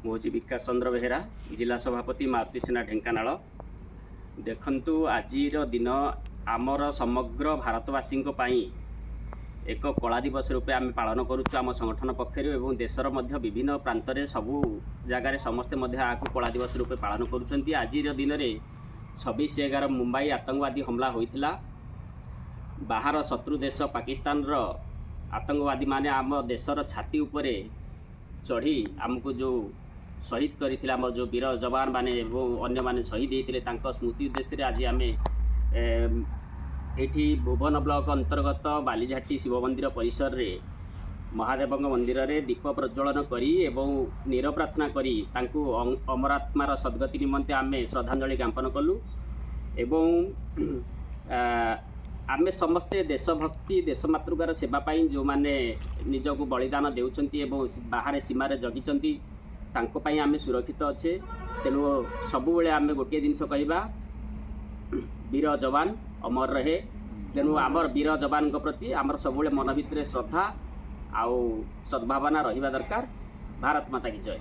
ମୁଁ ହେଉଛି ବିକାଶ ଚନ୍ଦ୍ର ବେହେରା, ଜିଲ୍ଲା ସଭାପତି, ମାରୁତି ସେନା, ଢେଙ୍କାନାଳ। ଦେଖନ୍ତୁ, ଆଜିର ଦିନ ଆମର ସମଗ୍ର ଭାରତବାସୀଙ୍କ ପାଇଁ ଏକ କଳା ଦିବସ ରୂପେ ଆମେ ପାଳନ କରୁଛୁ ଆମ ସଂଗଠନ ପକ୍ଷରୁ ଏବଂ ଦେଶର ମଧ୍ୟ ବିଭିନ୍ନ ପ୍ରାନ୍ତରେ, ସବୁ ଜାଗାରେ ସମସ୍ତେ ମଧ୍ୟ ଏହାକୁ କଳା ଦିବସ ରୂପେ ପାଳନ କରୁଛନ୍ତି। ଆଜିର ଦିନରେ 26/11 ମୁମ୍ବାଇ ଆତଙ୍କବାଦୀ ହମଲା ହୋଇଥିଲା। ବାହାର ଶତ୍ରୁ ଦେଶ ପାକିସ୍ତାନର ଆତଙ୍କବାଦୀମାନେ ଆମ ଦେଶର ଛାତି ଉପରେ ଚଢ଼ି ଆମକୁ ଯେଉଁ ଶହୀଦ କରିଥିଲେ, ଆମର ଯେଉଁ ବୀର ଯବାନମାନେ ଏବଂ ଅନ୍ୟମାନେ ଶହୀଦ ହେଇଥିଲେ, ତାଙ୍କ ସ୍ମୃତି ଉଦ୍ଦେଶ୍ୟରେ ଆଜି ଆମେ ଏଇଠି ଭୁବନ ବ୍ଲକ ଅନ୍ତର୍ଗତ ବାଲିଝାଟି ଶିବ ମନ୍ଦିର ପରିସରରେ ମହାଦେବଙ୍କ ମନ୍ଦିରରେ ଦୀପ ପ୍ରଜ୍ୱଳନ କରି ଏବଂ ନୀରବ ପ୍ରାର୍ଥନା କରି ତାଙ୍କୁ ଅମରାତ୍ମାର ସଦ୍ଗତି ନିମନ୍ତେ ଆମେ ଶ୍ରଦ୍ଧାଞ୍ଜଳି ଜ୍ଞାପନ କଲୁ। ଏବଂ ଆମେ ସମସ୍ତେ ଦେଶଭକ୍ତି, ଦେଶ ମାତୃକାର ସେବା ପାଇଁ ଯେଉଁମାନେ ନିଜକୁ ବଳିଦାନ ଦେଉଛନ୍ତି ଏବଂ ବାହାରେ ସୀମାରେ ଜଗିଛନ୍ତି, ତାଙ୍କ ପାଇଁ ଆମେ ସୁରକ୍ଷିତ ଅଛେ। ତେଣୁ ସବୁବେଳେ ଆମେ ଗୋଟିଏ ଜିନିଷ କହିବା, ବୀର ଯବାନ ଅମର ରହେ। ତେଣୁ ଆମର ବୀର ଯବାନଙ୍କ ପ୍ରତି ଆମର ସବୁବେଳେ ମନ ଭିତରେ ଶ୍ରଦ୍ଧା ଆଉ ସଦ୍ଭାବନା ରହିବା ଦରକାର। ଭାରତ ମାତା କି ଜୟ।